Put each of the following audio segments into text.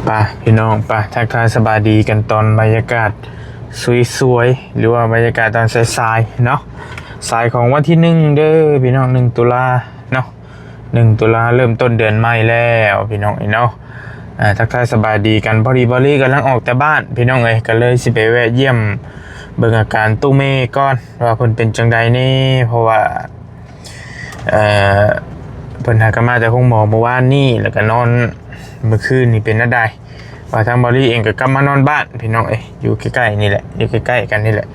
ໄປພີ່ນ້ອງ ໄປທັກທາຍສະບາຍດີກັນຕອນບັນຍາກາດສວຍໆ ຫຼືວ່າບັນຍາກາດຕອນສາຍໆເນາະ ສາຍຂອງວັນທີໜຶ່ງເດີພີ່ນ້ອງ ໜຶ່ງຕຸລາເນາະ ໜຶ່ງຕຸລາເລີ່ມຕົ້ນເດືອນໃໝ່ແລ້ວພີ່ນ້ອງເອີຍເນາະ ອາ ທັກທາຍສະບາຍດີກັນ ພໍດີບາວລີກຳລັງອອກແຕ່ບ້ານພີ່ນ້ອງເອີຍ ກໍເລີຍຊິໄປແວະຢ້ຽມເບິ່ງອາການຕູ້ເມກ່ອນວ່າເພິ່ນເປັນຈັ່ງໃດແດ່ ເພາະວ່າ ເອີ ເພິ່ນຫາກໍມາແຕ່ໂຮງໝໍມື້ວານນີ້ ແລ້ວກໍນອນມື້ຄືນນີ້ເປັນແນວໃດ ວ່າທາງບາວລີເອງກໍກັບມານອນບ້ານພີ່ນ້ອງເອີຍ ຢູ່ໃກ້ໆນີ້ແຫຼະ ຢູ່ໃກ້ໆກັນນີ້ແຫຼະ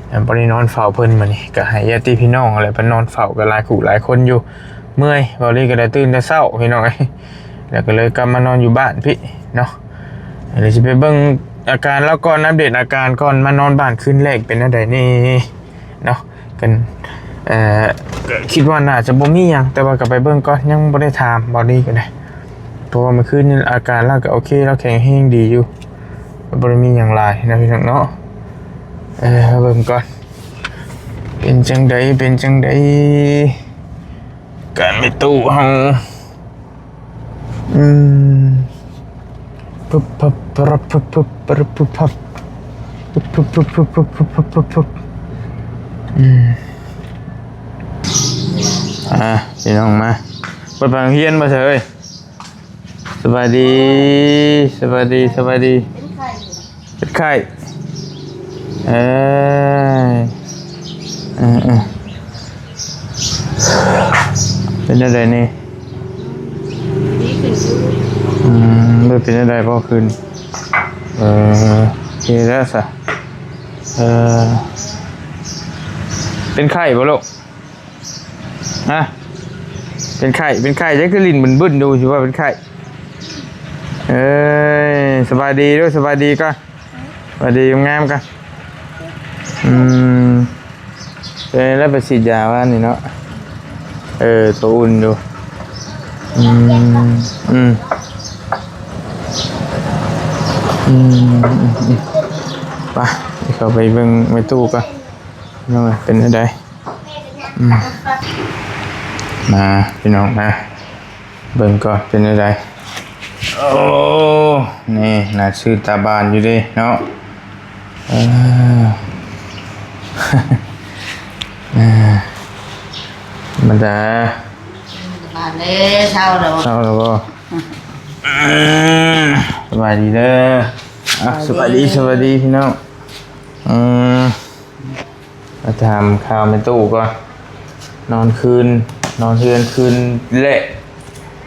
ແລ້ວບໍ່ໄດ້ນອນເຝົ້າເພິ່ນມື້ນີ້ ກໍໃຫ້ຍາດຕິພີ່ນ້ອງຫັ້ນແຫຼະ ເພິ່ນນອນເຝົ້າກໍຫຼາຍຄູ່ຫຼາຍຄົນຢູ່ ເມື່ອຍ ບາວລີກໍໄດ້ຕື່ນແຕ່ເຊົ້າພີ່ນ້ອງເອີຍ ແລ້ວກໍເລີຍກັບມານອນຢູ່ບ້ານພີ້ເນາະ ດຽວຊິໄປເບິ່ງອາການລາວກ່ອນ ອັບເດດອາການກ່ອນ ມານອນບ້ານຄືນແລກເປັນແນວໃດແດ່ເນາະ. ກັນ ເອີ ກໍຄິດວ່າໜ້າຈະບໍ່ມີຫຍັງ ແຕ່ວ່າກໍໄປເບິ່ງກ່ອນ ຍັງບໍ່ໄດ້ຖາມບາວລີກໍໄດ້ ເພາະວ່າມື້ຄືນນີ້ອາການລາວກໍໂອເຄ ລາວແຂງແຮງດີຢູ່ ກໍບໍ່ໄດ້ມີຫຍັງຫຼາຍນະພີ່ນ້ອງເນາະ ເອີ ມາເບິ່ງກ່ອນ ເປັນຈັ່ງໃດ ເປັນຈັ່ງໃດ ການໄປຕູ້ເຮົາ. ອືມ ປຶບປັບປະປຶບປຶບປະປຶບປັບ ປຶບປຶບປຶບປຶບປຶບປຶບ ອືມ ອ່າ ພີ່ນ້ອງມາ ເປີດໄປໂຮງຮຽນບໍ່ເຊີຍ? ສະບາຍດີ ສະບາຍດີ ສະບາຍດີ ເປັນໄຂ້ ເອີ ເອີ ເອີ ເປັນຈັ່ງໃດນີ້? ດີຂຶ້ນຢູ່ ອືມ ບໍ່ເປັນຈັ່ງໃດພໍຂຶ້ນ ເອີ ໂອເຄແລ້ວຊະ ເອີ ເປັນໄຂ້ບໍ່ລູກ? ຮະ ເປັນໄຂ້ ເປັນໄຂ້ ຈັ່ງຄືຫຼິ້ນບຶ້ນໆຢູ່ ຊິວ່າເປັນໄຂ້ ເອີ ສະບາຍດີເດີ້ ສະບາຍດີກ່ອນ ສະບາຍດີງາມໆກ່ອນ ອືມ ເອີ ແລ້ວໄປສີດຢາວານນີ້ເນາະ ເອີ ໂຕອຸ່ນຢູ່ ອືມ ອືມ ອືມ ອືມ ໄປ ເຂົ້າໄປເບິ່ງແມ່ຕູ້ກ່ອນ ເປັນຈັ່ງໃດ? ອືມ ມາພີ່ນ້ອງມາ ເບິ່ງກ່ອນເປັນຈັ່ງໃດ ໂອ້ ນີ້ໜ້າຊື່ຕາບານຢູ່ເດ້ເນາະ ເອີ ເອີ ທຳມະດາ ບາດເດ້ ເຊົາແລ້ວ ເຊົາແລ້ວບໍ່? ອືມ ສະບາຍດີເດີ ອ່ະ ສະບາຍດີ ສະບາຍດີ ສະບາຍດີພີ່ນ້ອງ ອືມ ມາຖາມຂ່າວແມ່ຕູ້ກ່ອນ ນອນຄືນ ນອນເຮືອນຄືນແລກ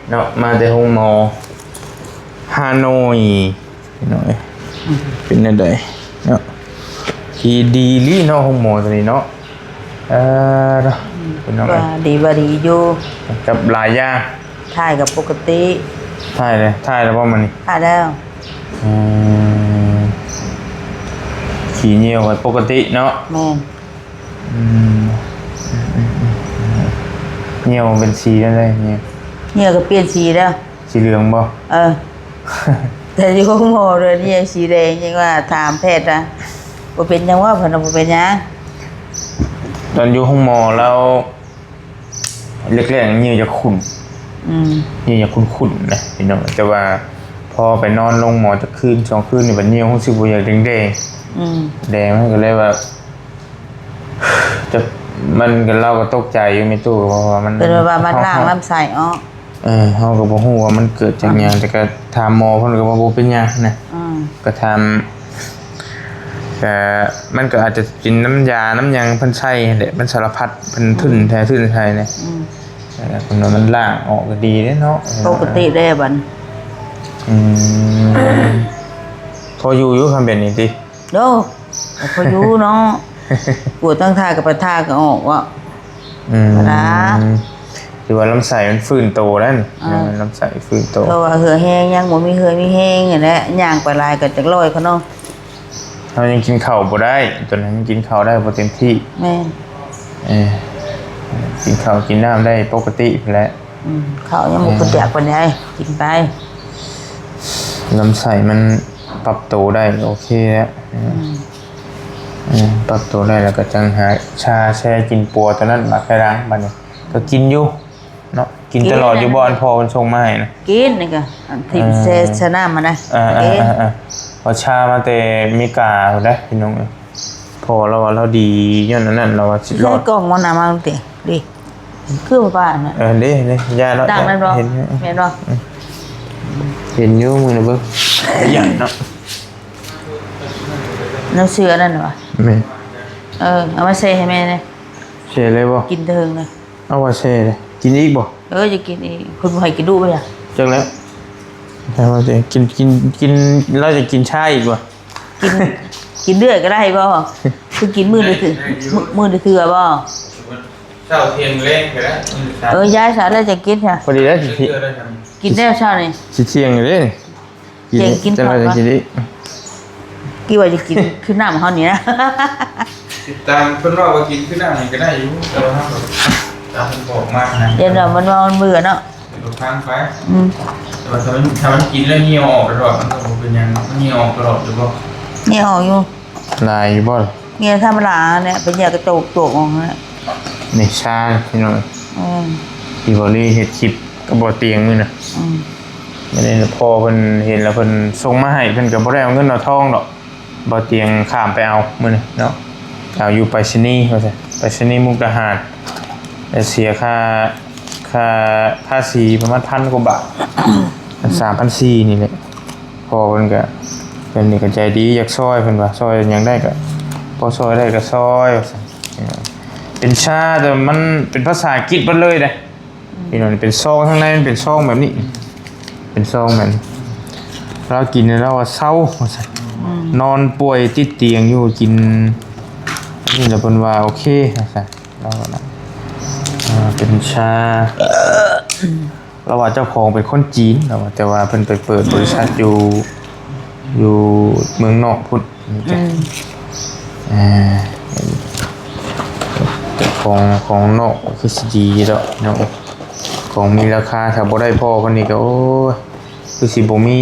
ເນາະ ມາແຕ່ໂຮງໝໍຮາໂນຍພີ່ນ້ອງເອີຍ ເປັນແນວໃດເນາະ ທີ່ດີລີເນາະ ໂຮງໝໍຕົວນີ້ເນາະ ເອີ ເນາະ ອືມ ພີ່ນ້ອງເອີຍ ວ່າດີ ວ່າດີຢູ່ ກັບຫຼາຍຢ່າງ ຖ່າຍກໍປົກກະຕິ ຖ່າຍເລີຍ ຖ່າຍແລ້ວບໍ່ມື້ນີ້? ຖ່າຍແລ້ວ ອືມ ຂີ້ຍ່ຽວກໍປົກກະຕິເນາະ ແມ່ນ ອືມ ຍ່ຽວເປັນສີແນວໃດ? ຍ່ຽວ ຍ່ຽວກໍປ່ຽນສີແລ້ວ ສີເຫຼືອງບໍ່? ເອີ ແຕ່ຢູ່ໂຮງໝໍເລີຍຍ່ຽວສີແດງ ຍັງວ່າຖາມແພດນະ ບໍ່ເປັນຫຍັງຫວາ ເພິ່ນວ່າບໍ່ເປັນຫຍັງ ຕອນຢູ່ໂຮງໝໍລາວ ແລກໆ ຍິ້ວຢາກຂຸ້ນ ອືມ ຍິ້ວຢາກຂຸ້ນໆ ນະພີ່ນ້ອງ ແຕ່ວ່າພໍໄປນອນໂຮງໝໍຈັກຄືນສອງຄືນນີ້ ບັດຍິ້ວຮູ້ສຶກບໍ່ຢາກແດງໆ ອືມ ແດງ ມັນກໍເລີຍວ່າ ຈະ ມັນກໍ ລາວກໍຕົກໃຈຢູ່ແມ່ຕູ້ ເພາະວ່າມັນ ເພິ່ນວ່າມັນລ້າງລຳໄສ້ອອກ ເອີ ເຮົາກໍບໍ່ຮູ້ວ່າມັນເກີດຈາກຫຍັງ ອ່າ ແຕ່ກໍຖາມໝໍເພິ່ນກໍວ່າບໍ່ເປັນຫຍັງນະ ອືມ ກໍຖາມ ກະ ມັນກໍອາດຈະເປັນນ້ຳຢານ້ຳຫຍັງເພິ່ນໃສ່ຫັ້ນແຫຼະ ມັນສາລະພັດ ເພິ່ນທຶ່ນ ອືມ ແທ້ທຶ່ນໃສ່ນະ ອືມ ເອີ ເພິ່ນວ່າມັນລ້າງອອກກໍດີເດ້ເນາະ ປົກກະຕິແລ້ວບັດ ອືມ ພໍຢູ່ຢູ່ຄຳແບບນີ້ຕິ ໂດ ກໍພໍຢູ່ເນາະ ກວດຕັ້ງທ່າກໍໄປທ່າກໍອອກເນາະ ອືມ ນະ ຖືວ່າລຳໄສ້ມັນຟື້ນໂຕແລ້ວນີ້ ອ່າ ເອີ ລຳໄສ້ຟື້ນໂຕ ເພາະວ່າເຫື່ອແຮງ ຍັງບໍ່ມີເຫື່ອມີແຮງຫັ້ນແຫຼະ ຍ່າງໄປຫຼາຍກໍຈັກຮ້ອຍເຂົາເນາະ ເຮົາຍັງກິນເຂົ້າບໍ່ໄດ້ ຕອນນັ້ນຍັງກິນເຂົ້າໄດ້ບໍ່ເຕັມທີ່ ແມ່ນ ເອີ ກິນເຂົ້າກິນນ້ຳໄດ້ປົກກະຕິພຸ້ນແຫຼະ ອືມ ເຂົ້າຍັງບໍ່ ເອີ ປານໃດ ກິນໄປ ລຳໄສ້ມັນປັບໂຕໄດ້ ໂອເຄແລ້ວ ອືມ ເອີ ປັບໂຕໄດ້ແລ້ວກໍຈັ່ງຫາຊາແຊກິນປົວ ຕອນນັ້ນໝາກໄຂ່ດ່າງ ບັດນີ້ກໍກິນຢູ່ເນາະ ກິນຕະຫຼອດຢູ່ບໍ່ ອັນພໍ່ເພິ່ນສົ່ງມາໃຫ້ນະ? ກິນນີ້ກະ ອັນທີ່ ເອີ ແຊ່ ແຊ່ນ້ຳຫັ້ນນະ ເອີ ກິນ ເອີ ເອີ ເອີ ວ່າຊາມາແຕ່ເມກາພຸ້ນເດ້ ພີ່ນ້ອງເອີຍ. ພໍ່ລາວວ່າລາວດີຍ້ອນອັນນັ້ນ ລາວວ່າຊິລອດ ໃສ່ກ່ອງມັນນະ ມາຕິ ດີ ຄືວ່າປ້ານະ ເອີ ເດ້ ເດ້ ຢ້ານແລ້ວ ຕັ້ງແມ່ນບໍ່? ເຫັນຢູ່ ແມ່ນບໍ່? ເຫັນຢູ່ມື້ນະເບິ່ງ ຢ້ານເນາະ ນ້ຳເຊື້ອນັ້ນຫວາ? ແມ່ນ ເອີ ເອົາມາແຊ່ໃຫ້ແມ່ແດ່. ແຊ່ເລີຍບໍ່? ກິນເຖິງນະ ເອົາວ່າແຊ່ເດ້ ກິນອີກບໍ່? ເອີ ຈະກິນອີກ ເພິ່ນບໍ່ໃຫ້ກິນດຸບໍ່? ຈັກແລ້ວ ແຕ່ວ່າຈະກິນ ກິນ ກິນ ລາວຈະກິນຊາອີກບໍ່? ກິນ ກິນເລື້ອຍກໍໄດ້ບໍ່? ຄືກິນມື້ລະເທື່ອ ມື້ລະເທື່ອບໍ່? ເຊົ້າທ່ຽງແລງກໍໄດ້ ມື້ລະ ເອີ ຍາຍສາແລ້ວຈະກິນຊະ ພໍດີແລ້ວ ກິນແລ້ວເຊົ້ານີ້ ຊິທ່ຽງເດ້ ກິນ ກິນກ່ອນ ຈັກໜ້ອຍຈັ່ງຊິໄດ້ ຄິດວ່າຈະກິນຄືນ້ຳເຮົານີ້ນະ ຕາມເພິ່ນເວົ້າວ່າກິນຄືນ້ຳນີ້ກໍໄດ້ຢູ່ ແຕ່ວ່າເຮົາກໍຕາມເພິ່ນບອກມານະ ຢ້ານວ່າມັນວ່າມັນເບື່ອເນາະ ເອົາຟັງໄປ ອືມ ແຕ່ວ່າຖ້າມັນ ຖ້າມັນກິນແລ້ວເຫຍື້ອອອກຕະຫຼອດ ມັນກໍບໍ່ເປັນຫຍັງ ມັນເຫຍື້ອອອກຕະຫຼອດຢູ່ບໍ່? ເຫຍື້ອອອກຢູ່ ຫຼາຍຢູ່ບໍ່? ເຫຍື້ອທຳມະດາແຫຼະ ເປັນເຫຍື້ອກະໂຕກ ໂຕກອອກຫັ້ນແຫຼະ ນີ້ຊາພີ່ນ້ອງ ອືມ ທີ່ບໍ່ໄດ້ເຮັດຄລິບກັບບໍ່ຕຽງມື້ນະ ອືມ ມື້ນີ້ພໍ່ເພິ່ນເຫັນແລ້ວ ເພິ່ນສົ່ງມາໃຫ້ ເພິ່ນກໍບໍ່ໄດ້ເອົາເງິນເອົາທອງດອກ ບໍ່ຕຽງຂ້າມໄປເອົາມື້ນີ້ເນາະ ເອົາຢູ່ໄປສະນີວ່າຊັ້ນ ໄປສະນີມຸກດາຫານ ແລະເສຍຄ່າ ຄ່າພາສີປະມານພັນກວ່າບາດ ສາມພັນສີ່ນີ້ແຫຼະ ພໍ່ເພິ່ນກະ ເພິ່ນນີ້ກະໃຈດີ ຢາກຊ່ອຍ ເພິ່ນວ່າຊ່ອຍຫຍັງໄດ້ກະ ພໍຊ່ອຍໄດ້ກະຊ່ອຍວ່າຊັ້ນ ເປັນຊາ ແຕ່ມັນເປັນພາສາອັງກິດເບິດເລີຍເດ້ ອືມ ພີ່ນ້ອງ ເປັນຊອງ ທາງໃນມັນເປັນຊອງແບບນີ້ ເປັນຊອງແບບນີ້ ລາວກິນແລ້ວລາວວ່າເຊົາວ່າຊັ້ນ ອືມ ນອນປ່ວຍຕິດຕຽງຢູ່ ກິນນີ້ແລ້ວເພິ່ນວ່າໂອເຄວ່າຊັ້ນ ລາວວ່ານະ ອ່າ ເປັນຊາ ລາວວ່າເຈົ້າຂອງເປັນຄົນຈີນ ລາວວ່າ ແຕ່ວ່າເພິ່ນໄປເປີດບໍລິສັດຢູ່ ຢູ່ເມືອງນອກພຸ້ນ ອືມ ອ່າ ເຈົ້າຂອງ ຂອງນອກຄືຊິດີດອກເນາະ ຂອງມີລາຄາ ຖ້າບໍ່ໄດ້ພໍ່ເພິ່ນນີ້ກໍ ໂອ້ຍ ຄືຊິບໍ່ມີ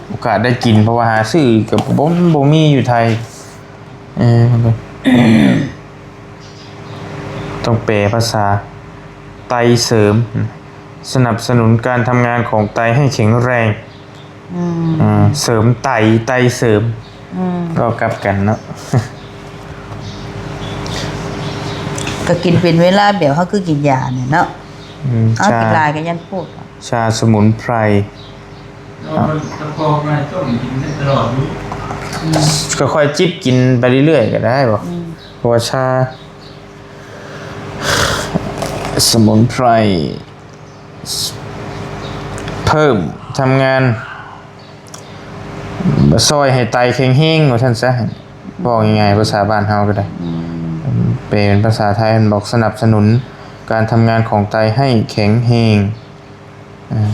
ໂອກາດໄດ້ກິນ ເພາະວ່າຫາຊື້ກໍບໍ່ ບໍ່ມີຢູ່ໄທ ເອີ ຕ້ອງແປພາສາ ໄຕເສີມ ສະໜັບສະໜູນການທຳງານຂອງໄຕໃຫ້ແຂງແຮງ ອືມ ເສີມໄຕ ໄຕເສີມ ອືມ ກໍກັບກັນເນາະ ກໍກິນເປັນເວລາ ແບບເຮົາຄືກິນຢານີ້ເນາະ ອືມ ເອົາ ຊາ ກິນຫຼາຍກໍຢ້ານໂພດ ຊາສະໝຸນໄພ ເອົາ ມັນ ມັນພໍມາຕົ້ມກິນໄດ້ຕະຫຼອດຢູ່ ອືມ ກໍຄ່ອຍຈິບກິນໄປເລື້ອຍໆກໍໄດ້ບໍ່ ອືມ ເພາະວ່າຊາສະໝຸນໄພ ເພີ່ມທຳງານ ຊ່ອຍໃຫ້ໄຕແຂງແຮງວ່າຊັ້ນຊະ ເວົ້າງ່າຍໆພາສາບ້ານເຮົາກໍໄດ້ ອືມ ແປເປັນພາສາໄທມັນບອກ ສະໜັບສະໜູນການທຳງານຂອງໄຕໃຫ້ແຂງແຮງ ອ່າ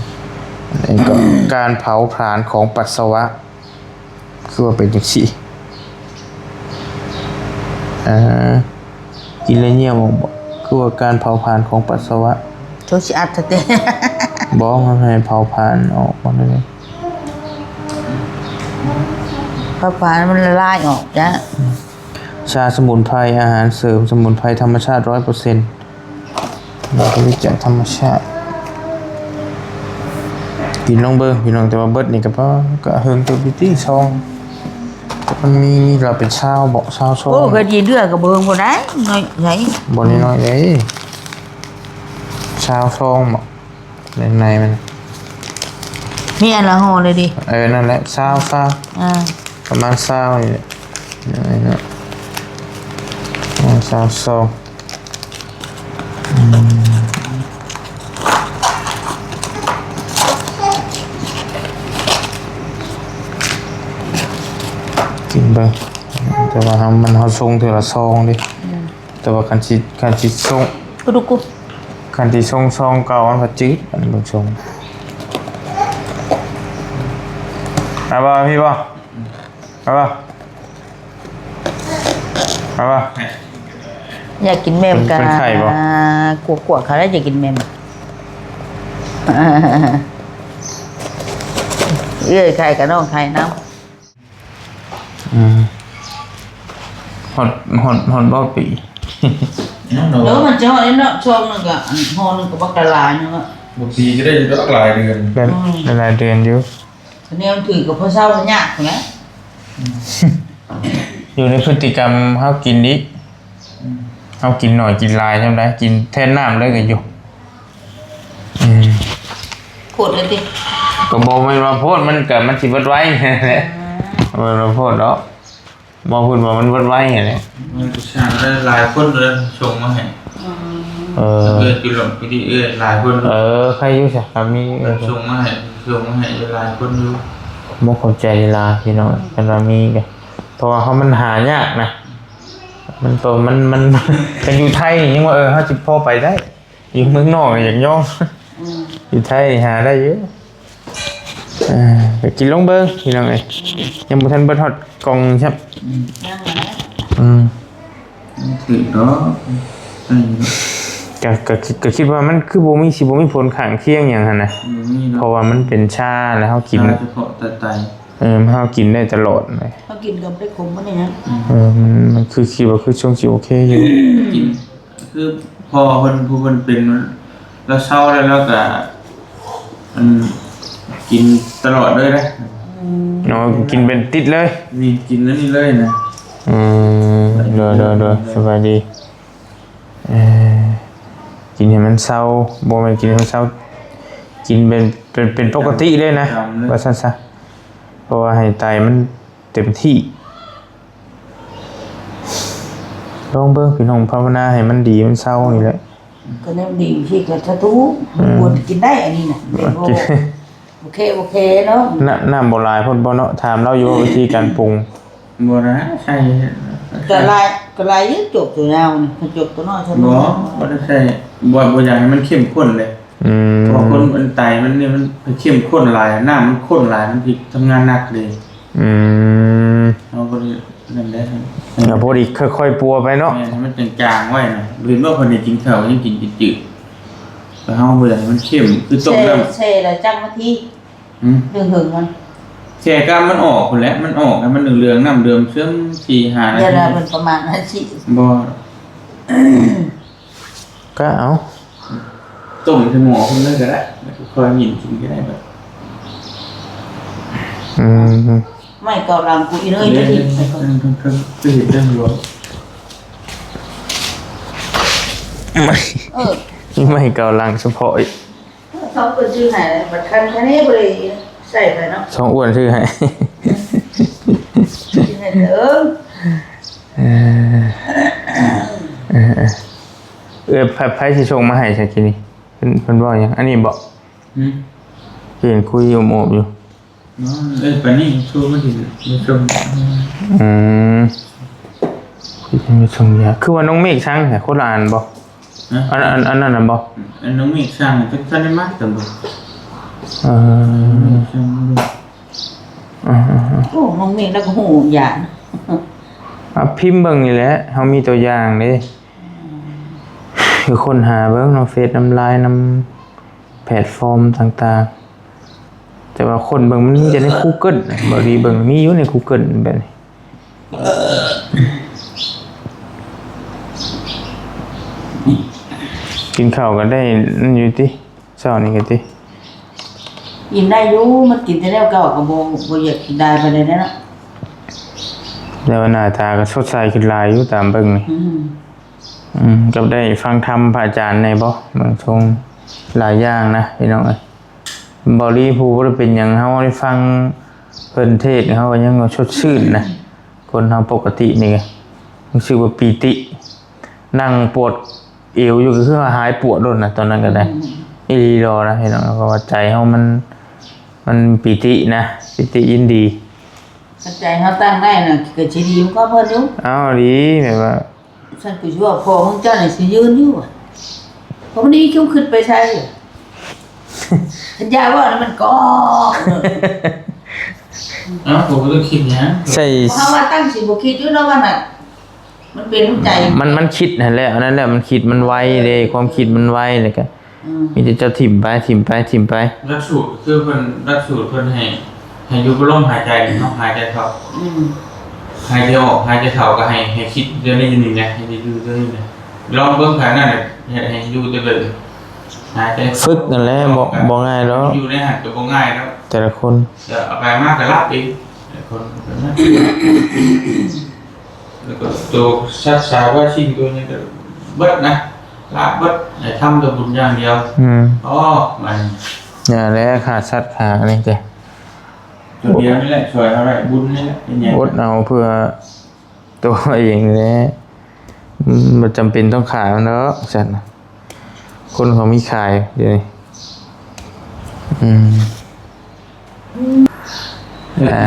ອັນນີ້ກໍ ການເຜົາຜານຂອງປັດສະວະ ຄືວ່າເປັນຈັ່ງຊີ້ ອ່າ ກິນແລ້ວຍ່ຽວອອກບໍ່? ຄືວ່າການເຜົາຜານຂອງປັດສະວະ ໂຕຊິອັດເດ້ ບໍ່ ມັນໃຫ້ເຜົາຜານອອກໝົດເລີຍ ເຜົາຜານມັນລະລາຍອອກຈ້ະ ຊາສະໝຸນໄພ ອາຫານເສີມສະໝຸນໄພທຳມະຊາດຮ້ອຍເປີເຊັນ ເຮົາກໍມີຈາກທຳມະຊາດ ກິນລອງເບິ່ງພີ່ນ້ອງ ແຕ່ວ່າເບິດນີ້ກໍ ກໍເຫິງເຕີບຢູ່ຕິ ຊອງ ມັນມີ ມີລະເປັນຊາວເບາະ ຊາວຊອງ ໂອ້ ກໍດີເດືອກໍເບິ່ງບໍ່ໄດ້ ນ້ອຍໃດ ບໍ່ນ້ອຍເດ້ ຊາວຊອງເບາະ ໃນ ໃນມັນ ມີອັນລະຫໍ່ເລີຍຕິ ເອີ ນັ້ນແຫຼະ ຊາວ ຊາວ ອ່າ ປະມານຊາວນີ້ແຫຼະ ນ້ອຍເນາະ ຊາວຊອງ ອືມ ກິນເບິ່ງ ແຕ່ວ່າເຮົາ ມັນ ເຮົາຊົງເທື່ອລະຊອງເດ້ ອືມ ແຕ່ວ່າຄັນຊິ ຄັນຊິຊົງ ກະດຸກກຸ ຄັນຊິຊົງຊອງເກົ່າມັນກໍຈືດ ອັນເບິ່ງຊົງ ເອົາບໍ່ ເອົາບໍ່? ເອົາບໍ່? ເອົາບໍ່? ຢາກກິນແໝ່ມ ເປັນ ກະ ເປັນໄຂ້ບໍ່? ກວກໆ ເຂົາແລ້ວຢາກກິນແໝ່ມ ເອື້ອຍໄຂ້ກະນ້ອງໄຂ້ນຳ ອືມ ຮອດ ຮອດ ຮອດບໍ່ປີ? ເອີ ມັນຈະຮອດແລ້ວເນາະ ຊ່ວງໜຶ່ງກະ ອັນຫໍ່ໜຶ່ງກະບັກຫຼາຍໜຶ່ງເນາະ ບໍ່ຕີກໍໄດ້ຢູ່ດອກ ຫຼາຍເດືອນ ແບບ ອືມ ຫຼາຍເດືອນຢູ່. ຄະແນນຖືກກໍພໍເຊົາຍາກພຸ້ນແຫຼະ. ຢູ່ໃນພຶດຕິກຳເຮົາກິນອີກ ອືມ ເຮົາກິນໜ້ອຍກິນຫຼາຍຊ່ຳໃດ ກິນແທນນ້ຳເລີຍກໍຢູ່. ອືມ ໂພດເລີຍຕິ? ກໍບໍ່ແມ່ນວ່າໂພດ ມັນກໍ ມັນຊິເບິດໄວແຫຼະ. ອືມ ບໍ່ແມ່ນວ່າໂພດດອກ. ບໍ່ ເພິ່ນວ່າມັນເບິດໄວຫັ້ນແຫຼະ. ມັນກໍສ້າງໄດ້ຫຼາຍຄົນເລີຍສົ່ງມາໃຫ້. ອືມ ເອີ ເອື້ອຍຈຸລົນ ຜູ້ທີ່ເອື້ອຍຫຼາຍຄົນ. ເອີ ໃຄຢູ່ຊະ ກໍມີ ເອີ ເພິ່ນສົ່ງມາໃຫ້ ສົ່ງມາໃຫ້ຫຼາຍຄົນຢູ່. ບໍ່ຂອບໃຈຫຼາຍໆ ພີ່ນ້ອງ ຄັນວ່າມີກໍ ເພາະວ່າເຮົາມັນຫາຍາກນະ. ມັນໂຕ ມັນ ມັນ ຄັນຢູ່ໄທນີ້ຍັງວ່າ ເອີ ເຮົາຊິພໍໄປໄດ້. ຢູ່ເມືອງນອກນີ້ຢາກຍອມ. ອືມ ຢູ່ໄທນີ້ຫາໄດ້ຢູ່. ເອີ ໄປກິນລອງເບິ່ງພີ່ນ້ອງເອີຍ. ອືມ ຍັງບໍ່ທັນເບິດຮອດກ່ອງຊ້ຳ. ອືມ ຍັງແຫຼະ. ອືມ ມັນຖືກດອກ. ເອີ ກໍ ກໍ ກໍຄິດວ່າມັນຄືບໍ່ມີ ຊິບໍ່ມີຜົນຂ້າງຄຽງຫຍັງຫັ້ນນະ. ບໍ່ມີດອກ ເພາະວ່າມັນເປັນຊາ ແລ້ວເຮົາກິນ ຊາສະເພາະແຕ່ໄຕ. ເອີ ເຮົາກິນໄດ້ຕະຫຼອດເລີຍ. ເຮົາກິນກໍບໍ່ໄດ້ຂົມປານໃດນະ. ອືມ ເອີ ມັນ ມັນຄື ຄິດວ່າຄືຊ່ວງຊິໂອເຄຢູ່. ກິນ ຄືພໍ່ເພິ່ນ ຜູ້ເພິ່ນເປັນ ລາວເຊົາແລ້ວ ລາວກະ ອັນ ກິນຕະຫຼອດເລີຍນະ. ອືມ ອໍ ກິນເປັນຕິດເລີຍ. ນີ້ ກິນອັນນີ້ເລີຍນະ. ອືມ ໂດຍ ໂດຍ ໂດຍ ສະບາຍດີ. ເອີ ກິນໃຫ້ມັນເຊົາ ບໍ່ແມ່ນກິນໃຫ້ມັນເຊົາ ກິນເປັນ ເປັນ ເປັນປົກກະຕິເລີຍນະ ວ່າຊັ້ນຊະ. ເພາະວ່າໃຫ້ໄຕມັນເຕັມທີ່. ລອງເບິ່ງພີ່ນ້ອງ ພາວະນາໃຫ້ມັນດີ ມັນເຊົານີ້ແຫຼະ. ກໍແນວດີຊີ້ກໍສາທຸ. ອືມ ຄວນກິນໄດ້ອັນນີ້ນະ. ກິນ ໂອເຄ ໂອເຄເນາະ. ນ້ຳ ນ້ຳບໍ່ຫຼາຍໂພດບໍ່ເນາະ? ຖາມລາວຢູ່ວ່າວິທີການປຸງ. ບໍ່ນະ ໃສ່ ກໍຫຼາຍ ກໍຫຼາຍຢູ່ ຈົກຕົວຍາວນີ້ ກໍຈົກຕົວນ້ອຍເທົ່ານັ້ນ. ບໍ່ ບໍ່ໄດ້ໃສ່ ບໍ່ ບໍ່ຢາກໃຫ້ມັນເຂັ້ມຂຸ້ນເດ້. ອືມ ເພາະຄົນ ອັນ ໄຕມັນນີ້ ມັນເຂັ້ມຂຸ້ນຫຼາຍ ນ້ຳມັນຂຸ້ນຫຼາຍ ມັນຊິທຳງານໜັກເດ້. ອືມ ເຮົາບໍ່ໄດ້ ນັ້ນແຫຼະ ກໍພໍດີຄ່ອຍໆປົວໄປເນາະ. ແມ່ນ ໃຫ້ມັນຈາງໆໄວ້ນະ. ເຫັນບໍ່ ເພິ່ນໄດ້ກິນເຂົ້າຍັງກິນຈືດໆ ແຕ່ເຮົາບໍ່ຢາກໃຫ້ມັນເຂັ້ມ ຄືຕົ້ມນ້ຳ. ແຊ່ ແຊ່ແລ້ວຈັກນາທີ? ຫືມ? ເຖິງໆມັນ ແຊ່ກ້າມມັນອອກພຸ້ນແຫຼະ ມັນອອກໃຫ້ມັນເຫຼືອງໆ ນ້ຳເດືອມເຊື່ອມສີ່ຫ້ານາທີ. ເວລາເພິ່ນປະມານນາທີ ບໍ່ ກໍເອົາ ຕົ້ມໃສ່ໝໍ້ເພິ່ນເລີຍກໍໄດ້ ແລ້ວກໍຄ່ອຍຍິ້ມກິນກໍໄດ້ບັດ. ອືມ ໄມ້ເກົາຫຼັງກູອີເລີຍ ເອີ ໄປເບິ່ງ ເອີ ເພິ່ນ ເພິ່ນ ເພິ່ນເຮັດເລື່ອງຫຼວງ. ໄມ້ ເອີ ມີໄມ້ເກົາຫຼັງສະເພາະອີກ. ເອີ ສອງຄົນຊື້ໃຫ້ ບັດຄັນຄັນນີ້ບໍ່ໄດ້ໃສ່ໄປເນາະ ສອງອ້ວນຊື້ໃຫ້ ຊື້ໃຫ້ເດີ. ເອີ ເອີ ເອີ ໃຜ ໃຜຊິສົ່ງມາໃຫ້ຊະກີ້ນີ້? ເພິ່ນ ເພິ່ນເວົ້າຫຍັງ? ອັນນີ້ບໍ? ຫືມ? ເຫັນຄຸຍໂອບໆຢູ່. ເອີ ປານນີ້ໂທມາຊິມາສົ່ງ. ອືມ ຄືຈະມາສົ່ງຢາ ຄືວ່ານ້ອງເມກສັ່ງ ຄົນລະອັນບໍ? ຮະ? ອັນ ອັນ ອັນນັ້ນນະບໍ? ອັນນ້ອງເມກສັ່ງ ຈັກທັນໄດ້ມາກັນບໍ່? ເອີ ນ້ອງເມກສັ່ງ. ເອີ ເອີ ເອີ ໂອ້ ນ້ອງເມກລາວກໍຮູ້ຢາ. ເອົາພິມເບິ່ງນີ້ແຫຼະ ເຮົາມີຕົວຢ່າງເດ້. ອືມ ຄືຄົ້ນຫາເບິ່ງເນາະ ເຟສນຳລາຍ ນຳແພລດຟອມຕ່າງໆ. ແຕ່ວ່າຄົ້ນເບິ່ງມັນມີແຕ່ໃນກູເກີນ ບໍ່ດີເບິ່ງ ມີຢູ່ໃນກູເກີນແບບນີ້. ກິນເຂົ້າກໍໄດ້ນັ້ນຢູ່ຕິ ເຊົ້ານີ້ກໍຕິ? ກິນໄດ້ຢູ່ ມັນກິນແຕ່ແນວເກົ່າກໍບໍ່ ບໍ່ຢາກກິນຫຼາຍປານໃດແລ້ວເນາະ. ແຕ່ວ່າໜ້າຕາກໍສົດໃສຂຶ້ນຫຼາຍຢູ່ຕາມເບິ່ງນີ້. ອືມ ອືມ ກັບໄດ້ຟັງທຳພະອາຈານແດ່ບໍ? ເບິ່ງຊົງຫຼາຍຢ່າງນະພີ່ນ້ອງເອີຍ. ເບົາລີຜູ້ບໍ່ໄດ້ເປັນຫຍັງ ເຮົາໄດ້ຟັງເພິ່ນເທດ ເຮົາກໍຍັງວ່າສົດຊື່ນນະ. ຄົນເຮົາປົກກະຕິນີ້ກໍຮູ້ສຶກວ່າປີຕິ ນັ່ງປວດເອວຢູ່ກໍຄືວ່າຫາຍປວດໂລດນະ ຕອນນັ້ນກໍໄດ້. ອືມ ອີ່ຫຼີດອນະພີ່ນ້ອງ ເພາະວ່າໃຈເຮົາມັນ ມັນປີຕິນະ ປີຕິຍິນດີ. ຄັນໃຈເຮົາຕັ້ງໄດ້ນະ ກໍຊິດີກວ່າເພິ່ນຢູ່. ເອົາ ດີ ແບບວ່າ ຊັ້ນກູຊິເວົ້າພໍ່ຂອງເຈົ້ານີ້ຊິຢືນຢູ່ຫວາ? ເພາະມັນນີ້ຈຸ້ມຂຶ້ນໄປໃສ? ຄັນຢ່າເວົ້ານະມັນກໍ ເອົ້າ ກໍບໍ່ຕ້ອງຄິດຫຍັງ ໃສ່ ເພາະວ່າຕັ້ງຊິບໍ່ຄິດຢູ່ເນາະວ່ານັ້ນ ມັນເປັນໃຈ ມັນ ມັນຄິດຫັ້ນແຫຼະ ອັນນັ້ນແຫຼະ ມັນຄິດມັນໄວເດ້ ຄວາມຄິດມັນໄວ ແລ້ວກໍ ອືມ ມີແຕ່ເຈົ້າຖິ້ມໄປ ຖິ້ມໄປ ຖິ້ມໄປ. ຫຼັກສູດຄືເພິ່ນ ຫຼັກສູດເພິ່ນໃຫ້ ໃຫ້ຢູ່ກັບລົມຫາຍໃຈເນາະ ຫາຍໃຈເຂົ້າ ອືມ ຫາຍໃຈອອກ ຫາຍໃຈເຂົ້າ ກໍໃຫ້ ໃຫ້ຄິດແນວນີ້ຢູ່ນີ້ນະ ໃຫ້ຢູ່ແນວນີ້ນະ. ລອງເບິ່ງຂະໜາດນັ້ນ ໃຫ້ ໃຫ້ຢູ່ແຕ່ແບບ ຫາຍໃຈ ຝຶກນັ້ນແຫຼະ ບໍ່ ບໍ່ງ່າຍດອກ ຢູ່ໃນຫັ້ນກໍບໍ່ງ່າຍດອກ ແຕ່ລະຄົນ ເອົາໄປມາກໍລາບອີກ ແຕ່ລະຄົນ ແລ້ວກໍໂຕສັດສາວາສິ່ງໂຕນີ້ກໍເບິດນະ ລາບເບິດ ໃຫ້ທຳແຕ່ບຸນຢ່າງດຽວ ອືມ ອໍ ມັນ ຢ່າແລະ ຂ້າສັດຂ້າອັນນີ້ເດ້ ຕົວດຽວນີ້ແຫຼະ ຊ່ວຍເຮົາໄດ້ ບຸນນີ້ແຫຼະ ເປັນຫຍັງ ອົດເອົາເພື່ອ ຕົວເອງແຫຼະ ອືມ ບໍ່ຈຳເປັນຕ້ອງຂາຍມັນດອກ ຊັ້ນນະ ຄົນເຂົາມີຂາຍດຽວນີ້ ອືມ ເອີ ອ່າ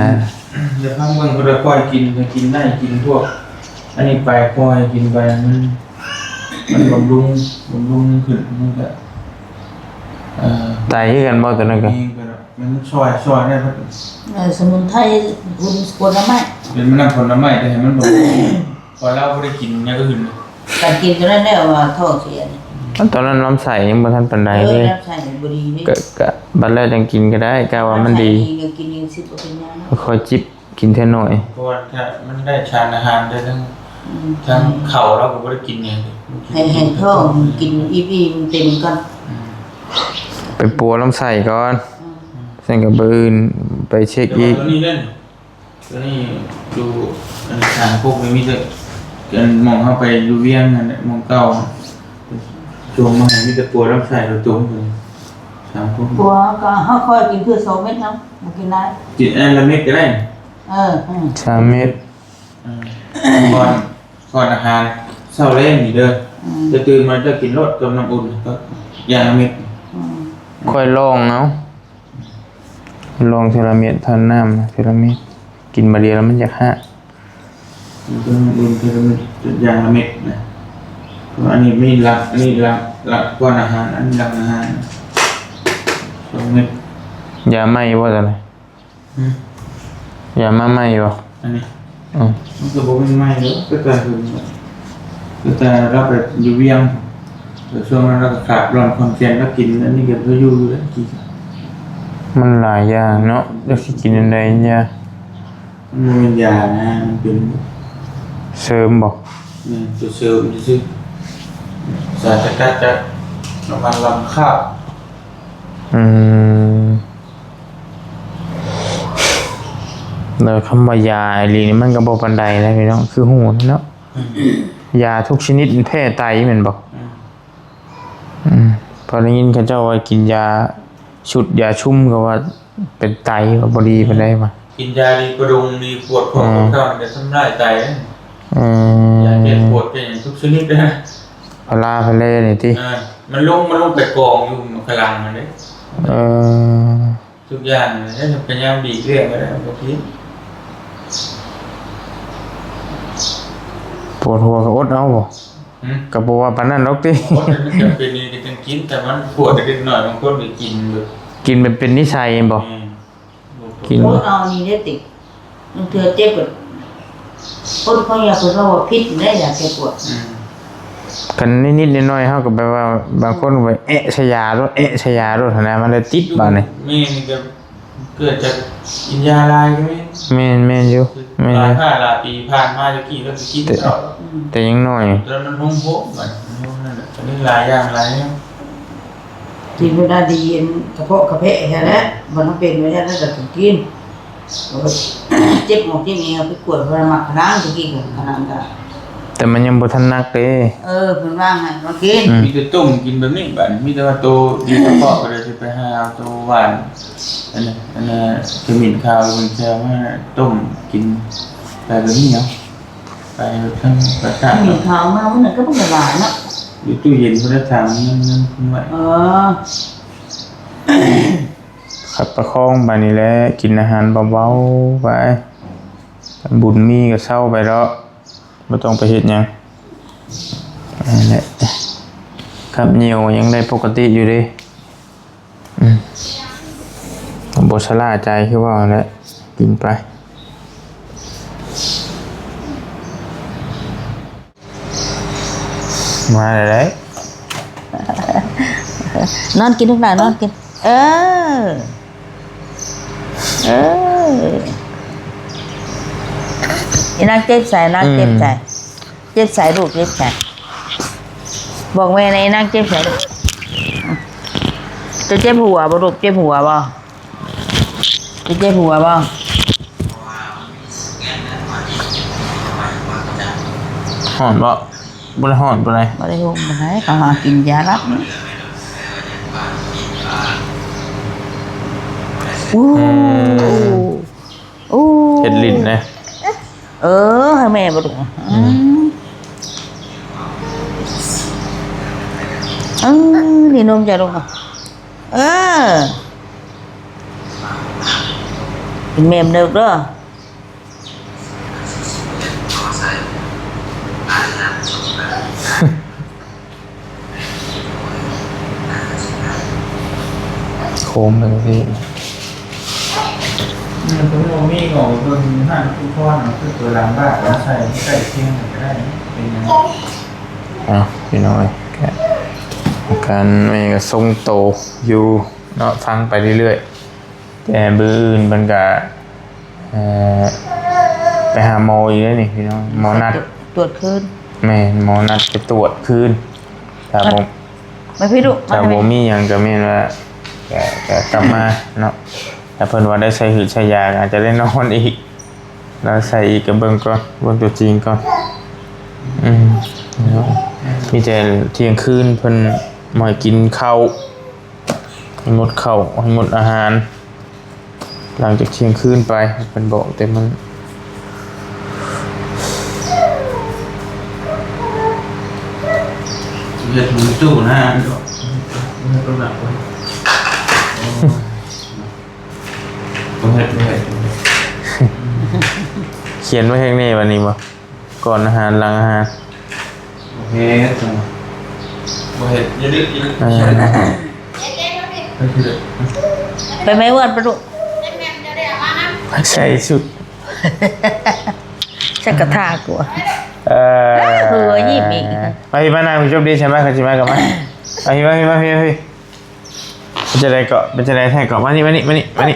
ດຽວຟັງເບິ່ງ ເພິ່ນວ່າປ່ອຍກິນ ເພິ່ນກິນໄດ້ ກິນພວກອັນນີ້ໄປ ປ່ອຍກິນໄປ ມັນ ມັນບຳລຸງ ບຳລຸງຂຶ້ນ ມັນກະ ເອີ ໄຕຄືກັນບໍ່ ຕົວນັ້ນກະ ແມ່ນ ມັນຊ່ອຍ ຊ່ອຍໄດ້ ເອີ ສະໝຸນໄພ ຜົນ ຜົນລະໄມ້ ເປັນມະນຳຜົນລະໄມ້ ແຕ່ໃຫ້ມັນບໍ່ ເພາະລາວບໍ່ໄດ້ກິນແນວອື່ນ ການກິນຕົວນັ້ນແຫຼະວ່າທ້ອງເສຍນີ້ ຕອນນັ້ນລຳໄສ້ຍັງບໍ່ທັນປານໃດເດ້ ລຳໄສ້ບໍ່ດີເດ້ ກະ ກະບັດແລ້ວຈັ່ງກິນກໍໄດ້ ກະວ່າມັນດີ ລຳໄສ້ນີ້ກໍກິນຍັງຊິບໍ່ເປັນຫຍັງ ຄ່ອຍຈິບກິນເທື່ອໜ້ອຍ ເພາະວ່າຖ້າມັນໄດ້ສານອາຫານໄດ້ທັງ ອືມ ທັງເຂົ້າ ລາວກໍບໍ່ໄດ້ກິນຫຍັງ ໃຫ້ ໃຫ້ທ້ອງກິນອີ່ມໆ ເຕັມກ່ອນ ອືມ ໄປປົວລຳໄສ້ກ່ອນ ອືມ ຊັ້ນກໍມື້ອື່ນໄປເຊັກອີກ ແຕ່ວ່າຕົວນີ້ເດ້ ຕົວນີ້ຢູ່ ອັນ ສາມກົກນີ້ມີແຕ່ ອັນ ໝ່ອງເຮົາໄປຢູ່ວຽງນັ້ນແຫຼະ ໝ່ອງເກົ່າ ຊ່ວງໃໝ່ມີແຕ່ປົວລຳໄສ້ໂດຍຕົງ ສາມກົກ ປົວກໍເຮົາຄ່ອຍກິນເທື່ອສອງເມັດເນາະ ບໍ່ກິນຫຼາຍ ກິນອັນລະເມັດກໍໄດ້ ເອີ ອືມ ສາມເມັດ ເອີ ກ່ອນ ກ່ອນອາຫານເຊົ້າແລງນີ້ເດີ ອືມ ຈະຕື່ນມາຈະກິນໂລດກັບນ້ຳອຸ່ນ ກໍຢ່າງລະເມັດ ອືມ ຄ່ອຍລອງເອົາ ລອງເທື່ອລະເມັດ ທານນ້ຳເທື່ອລະເມັດ ກິນບາດດຽວແລ້ວມັນຢາກຮາກ ມັນຕ້ອງເບິ່ງເທື່ອລະເມັດ ຢ່າງລະເມັດນະ ເພາະວ່າອັນນີ້ມີຫຼັງ ອັນນີ້ຫຼັງ ຫຼັງກ່ອນອາຫານ ອັນນີ້ຫຼັງອາຫານ ສອງເມັດ ຢາໄໝ້ບໍ່ຊັ້ນນະ? ຫຶ? ຢາມາໃໝ່ບໍ່? ອັນນີ້ ອືມ ມັນກໍບໍ່ແມ່ນໃໝ່ດອກ ກໍແຕ່ຫຶງ ກໍແຕ່ລາວໄປຢູ່ວຽງ ແຕ່ຊ່ວງນັ້ນລາວກໍຂາດລອນຄອນແກ່ນ ລາວກິນອັນນີ້ກໍບໍ່ຢູ່ຢູ່ແລ້ວ ກິນ ມັນຫຼາຍຢ່າງເນາະ ຈັກຊິກິນອັນໃດ ຢາ ມັນບໍ່ແມ່ນຢານະ ມັນເປັນ ເສີມບໍ່? ແມ່ນ ຕົວເສີມຊື່ໆ ສານສະກັດຈາກນ້ຳມັນລຳຂ້າວ ອືມ ແລ້ວຄຳວ່າຢາອີ່ຫຼີນີ້ມັນກໍບໍ່ປານໃດນະພີ່ນ້ອງ ຄືຮູ້ເນາະ ອືມ ຢາທຸກຊະນິດມັນແພ້ໄຕແມ່ນບໍ່? ອືມ ອືມ ເພາະໄດ້ຍິນເຂົາເຈົ້າວ່າກິນຢາຊຸດຢາຊຸມກໍວ່າເປັນໄຕ ວ່າບໍ່ດີປານໃດວ່າ ກິນຢາດີປະດົງ ດີປວດພວກ ອືມ ພວກເຮົານີ້ກໍທຳລາຍໄຕ ອືມ ຢາແກ້ປວດແກ້ຫຍັງທຸກຊະນິດເດ້ ພາລາພາເລນີ້ຕິ ເອີ ມັນລົງ ມັນລົງໄປກອງຢູ່ໝາກຂະລັງຫັ້ນເດ້ ເອີ ທຸກຢ່າງເລີຍ ພະຍາຍາມຫຼີກລ່ຽງໄວ້ແລ້ວ ບໍ່ກິນ ປວດຫົວກໍອົດເອົາບໍ່? ຫຶ? ກໍບໍ່ວ່າປານນັ້ນດອກຕິ ບໍ່ ມັນຈຳເປັນນີ້ກໍຈັ່ງກິນ ແຕ່ມັນປວດເດັກນ້ອຍບາງຄົນກໍກິນຢູ່ ກິນແບບເປັນນິໄສແມ່ນບໍ່? ແມ່ນ ກິນ ບໍ່ເອົານີ້ເດ້ຕິ ບາງເທື່ອເຈັບ ຄົນເຂົາຢາກເພິ່ນເວົ້າວ່າພິດແດ່ ຢາແກ້ປວດ ອືມ ຄັນນິດໆໜ້ອຍໆ ເຮົາກໍແບບວ່າ ບາງຄົນກໍໄປແອະໃສ່ຢາໂລດ ແອະໃສ່ຢາໂລດຫັ້ນນະ ມັນເລີຍຕິດບາດນີ້ ແມ່ນີ້ກໍເກີດຈາກກິນຢາຫຼາຍກໍມີ ແມ່ນ ແມ່ນຢູ່ ແມ່ນຢູ່ ຫຼາຍປີຜ່ານມາແຕ່ກີ້ແລ້ວໄປກິນ ແຕ່ ຕອນ ອືມ ແຕ່ຍັງນ້ອຍ ຕອນນັ້ນໂຮມໆ ບັດນີ້ໂຮມນັ້ນແຫຼະ ອັນນີ້ຫຼາຍຢ່າງຫຼາຍແນວ ກິນເວລາດີ ອັນກະເພາະກະແພະຫັ້ນແຫຼະ ບໍ່ນຳເປັນໄວ້ຫັ້ນແລ້ວກໍກິນ ໂອ້ຍ ເຈັບຫົວເຈັບແອວ ໄປກວດວ່າໝາກຂະລັງ ຕະກີ້ກໍຂະລັງກໍ ແຕ່ມັນຍັງບໍ່ທັນໜັກເດ້ ເອີ ເພິ່ນວ່າໃຫ້ມາກິນ ອືມ ມີແຕ່ຕົ້ມກິນແບບນີ້ ບາດນີ້ມີແຕ່ວ່າໂຕດີກະເພາະ ກໍເລີຍຊິໄປຫາເອົາໂຕຫວານ ອັນນັ້ນ ອັນນັ້ນ ຂະມິ້ນຂາວ ຂະມິ້ນແຊວມາຕົ້ມກິນ ໄປແບບນີ້ເນາະ ໄປທາງປາສາດ ຂະມິ້ນຂາວມາມື້ນັ້ນກໍບໍ່ໄດ້ຫຼາຍເນາະ ຢູ່ຕູ້ເຢັນພຸ້ນແຫຼະ ຖາມເງິນ ເງິນເພິ່ນໄວ້ ເອີ ຄັບປະຄອງບາດນີ້ແຫຼະ ກິນອາຫານເບົາໆໄປ ຄັນບຸນມີກໍເຊົາໄປເນາະ ບໍ່ຕ້ອງໄປເຮັດຫຍັງ ນັ້ນແຫຼະ ຂັບຍ່ຽວຍັງໄດ້ປົກກະຕິຢູ່ເດ້ ອືມ ບໍ່ຊະລ່າໃຈຄືເວົ້າຫັ້ນແຫຼະ ກິນໄປ ມາແລ້ວເດ້ ນອນກິນລູກຫຼານ ນອນກິນ ເອີ ເອີ ອີນາງເຈັບໃສ ນາງເຈັບໃສ ອືມ ເຈັບໃສລູກ ເຈັບໃສ ບອກແມ່ແດ່ ອີນາງເຈັບໃສລູກ. ຈະເຈັບຫົວບໍ່ລູກ? ເຈັບຫົວບໍ່? ຈະເຈັບຫົວບໍ່? ຮ້ອນບໍ່? ບໍ່ໄດ້ຮ້ອນປານໃດ. ບໍ່ໄດ້ໂຮມປານໃດ ເຂົາຫາກິນຢາຫຼັບນີ້. ໂອ້ ອືມ ໂອ້ ເຮັດຫຼິ້ນເດ້. ເອີ ໃຫ້ແມ່ບໍ່ລູກ? ອືມ ອືມ ເອີ ນີ້ນົມເຈົ້າລູກ. ເອີ ກິນແມ່ນເດີ. ໂຄມເບິ່ງພີ້ ມັນກໍບໍ່ມີຂອງເບິ່ງຫັ້ນ ອຸປະກອນເອົາຄືຕົວຫຼັງບ້ານມາໃສ່ໃກ້ຄຽງກັນກໍໄດ້ ເປັນຫຍັງ. ເອົາ ພີ່ນ້ອງເອີຍ ອາການແມ່ກໍຊົງໂຕຢູ່ເນາະ ຟັງໄປເລື້ອຍໆ ແຕ່ມື້ອື່ນເພິ່ນກໍ ເອີ ໄປຫາໝໍອີກເດ້ນີ້ພີ່ນ້ອງ ໝໍນັດ ຕວດຄືນ. ແມ່ນ ໝໍນັດໄປຕວດຄືນ ຖ້າບໍ່ ມາພີ້ລູກ ຖ້າບໍ່ມີຫຍັງກໍແມ່ນວ່າ ກໍ ກໍກັບມາເນາະ. ຖ້າເພິ່ນວ່າໄດ້ໃສ່ຫືດໃສ່ຢາ ອາດຈະໄດ້ນອນອີກ ລະໃສ່ອີກ ກໍເບິ່ງກ່ອນ ເບິ່ງຕົວຈິງກ່ອນ. ອືມ ເນາະ ມີແຕ່ທ່ຽງຄືນເພິ່ນບໍ່ໃຫ້ກິນເຂົ້າ ໃຫ້ງົດເຂົ້າ ໃຫ້ງົດອາຫານ ຫຼັງຈາກທ່ຽງຄືນໄປ ເພິ່ນບອກ ແຕ່ມັນ ເຮັດມື້ຕູ້ນະ ເຮັດຕົວໜັກເວີຍ ບໍ່ເຮັດ ບໍ່ເຮັດ ບໍ່ເຮັດ ຂຽນໄວ້ຂ້າງນີ້ ບາດນີ້ບໍ່? ກ່ອນອາຫານ ຫຼັງອາຫານ ບໍ່ເຮັດ ບໍ່ເຮັດ ຢ່າດຶກ ຢ່າດຶກ ເອີ ໄປແມ່ເຮືອນໄປລູກ ໃສ່ຊຸດ ໃສ່ກະທາກວ່າ ເອີ ເອີ ຍິ້ມອີກ ມາພີ້ ມານັ່ງຈົບດີ ໃຊ່ມາ ຄັນຊິມາກໍມາ ມາພີ້ ມາພີ້ ມາພີ້ ມາພີ້. ເປັນຈັ່ງໃດເກາະ ເປັນຈັ່ງໃດແທ້ເກາະ ມານີ້ ມານີ້ ມານີ້ ມານີ້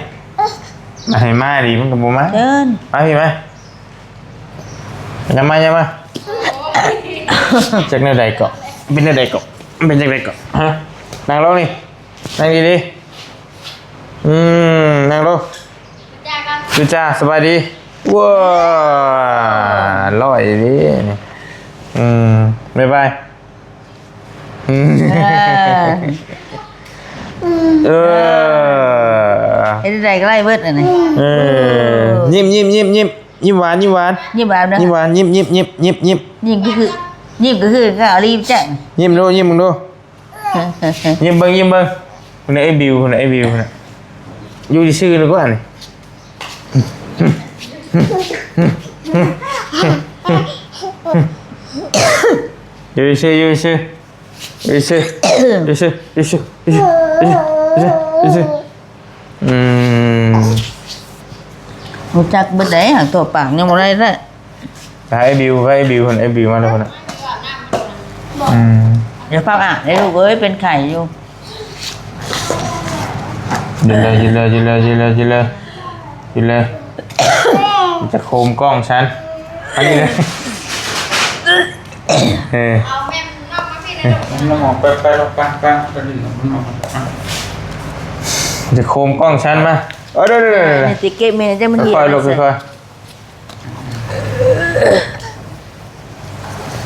ໃຫ້ມາດີມັນກໍບໍ່ມາ ເຊີນ ມາພີ້ມາ ຢ່າມາ ຢ່າມາ ຈັກແນວໃດເກາະ ເປັນແນວໃດເກາະ ເປັນຈັ່ງໃດເກາະ ຮະ ນັ່ງລົງນີ້ ນັ່ງດີໆ ອືມ ນັ່ງລົງ ຈຸຈ້າ ສະບາຍດີ ວ້າ ຮ້ອຍອີ່ຫຼີນີ້ ອືມ ບາຍບາຍ. ເອີ ເອີ ເຮັດໃດກໍໄດ້ເບິດອັນນີ້ ເອີ ເອີ ຍິ້ມ ຍິ້ມ ຍິ້ມ ຍິ້ມ ຍິ້ມຫວານ ຍິ້ມຫວານ ຍິ້ມຫວານນະ ຍິ້ມຫວານ ຍິ້ມ ຍິ້ມ ຍິ້ມ ຍິ້ມ ຍິ້ມຄື ຍິ້ມຄື ກໍເອົາລີບແຈ້ງ ຍິ້ມດູ ຍິ້ມເບິ່ງດູ ຍິ້ມເບິ່ງ ຍິ້ມເບິ່ງ ພຸ້ນນະ ໄອ້ບິວ ພຸ້ນນະ ໄອ້ບິວ ພຸ້ນນະ ຢູ່ຊື່ໆ ລະກວ່ານີ້. ຢູ່ຊື່ ຢູ່ຊື່ ຢູ່ຊື່ ຢູ່ຊື່ ຢູ່ຊື່ ຢູ່ຊື່ ຢູ່ຊື່ ອືມ ຮູ້ຈັກເບິດໃດ ຫາຕົວປາກຍັງບໍ່ໄດ້ເລີຍ. ໄອ້ບິວ ໄອ້ບິວ ພຸ້ນ ໄອ້ບິວມາແລ້ວພຸ້ນນະ ອືມ ຢ່າຟ້າວອາບເດ້ລູກເອີຍ ເປັນໄຂ້ຢູ່. ກິນເລີຍ ກິນເລີຍ ກິນເລີຍ ກິນເລີຍ ກິນເລີຍ ກິນເລີຍ ຈະໂຄມກ້ອງຊັ້ນ ອັນນີ້ເລີຍ ເອີ ເອົາແມ່ນອອກມາພີ້ເດີ ເອົາອອກໄປ ໄປ ໄປ ໄປ ໄປ ຈະໂຄມກ້ອງຊັ້ນມາ ເອີ ເດີໆໆ ນີ້ຕິເກັບແມ່ນຈັ່ງມັນ ຄ່ອຍໆ ລູກ ຄ່ອຍໆ.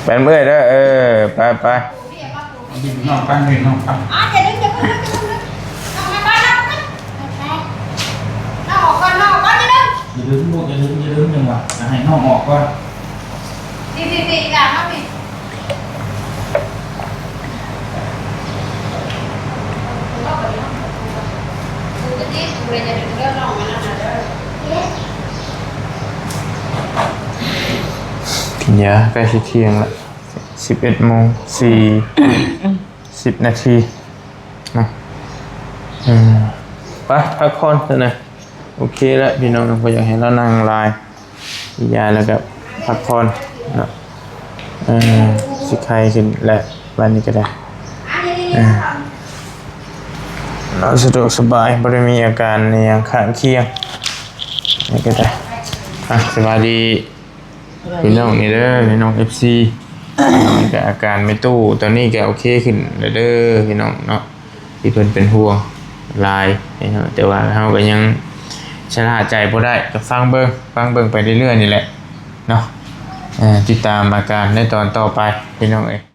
ແປນເມື່ອຍເດີ ເອີ ໄປ ໄປ ເອົາດິນນອກກັນ ດິນນອກກັນ ຢ່າດຶງລູກ ຢ່າດຶງ ຢ່າດຶງ ຈັ່ງຫວະ ໃຫ້ນ້ອງອອກກ່ອນ ກິນຢາ ໃກ້ຊິທ່ຽງລະ ສິບເອັດໂມງສີ່ ສິບນາທີເນາະ ເອີ ໄປ ພັກຜ່ອນຊັ້ນນະ ໂອເຄລະ ພີ່ນ້ອງ ບໍ່ຢາກໃຫ້ລາວນັ່ງຫຼາຍ ກິນຢາແລ້ວກໍພັກຜ່ອນເນາະ ເອີ ຊິໄຄຂຶ້ນແລ້ວ ບາດນີ້ກໍໄດ້ ເອີ ລາວສະດວກສະບາຍ ບໍ່ໄດ້ມີອາການອີ່ຫຍັງຂ້າງຄຽງ ນີ້ກໍໄດ້ ອ່ະ ສະບາຍດີ ພີ່ນ້ອງນີ້ເດີ ພີ່ນ້ອງເອັຟຊີ ນີ້ກໍອາການແມ່ຕູ້ຕອນນີ້ກໍໂອເຄຂຶ້ນແລ້ວເດີ ພີ່ນ້ອງເນາະ ທີ່ເພິ່ນເປັນຫ່ວງ ຫຼາຍພີ່ນ້ອງ ແຕ່ວ່າເຮົາກໍຍັງຊະລະໃຈບໍ່ໄດ້ ກໍຟັງເບິ່ງ ຟັງເບິ່ງໄປເລື້ອຍໆນີ້ແຫຼະເນາະ. ເອີ ຕິດຕາມອາການໃນຕອນຕໍ່ໄປພີ່ນ້ອງເອີຍ.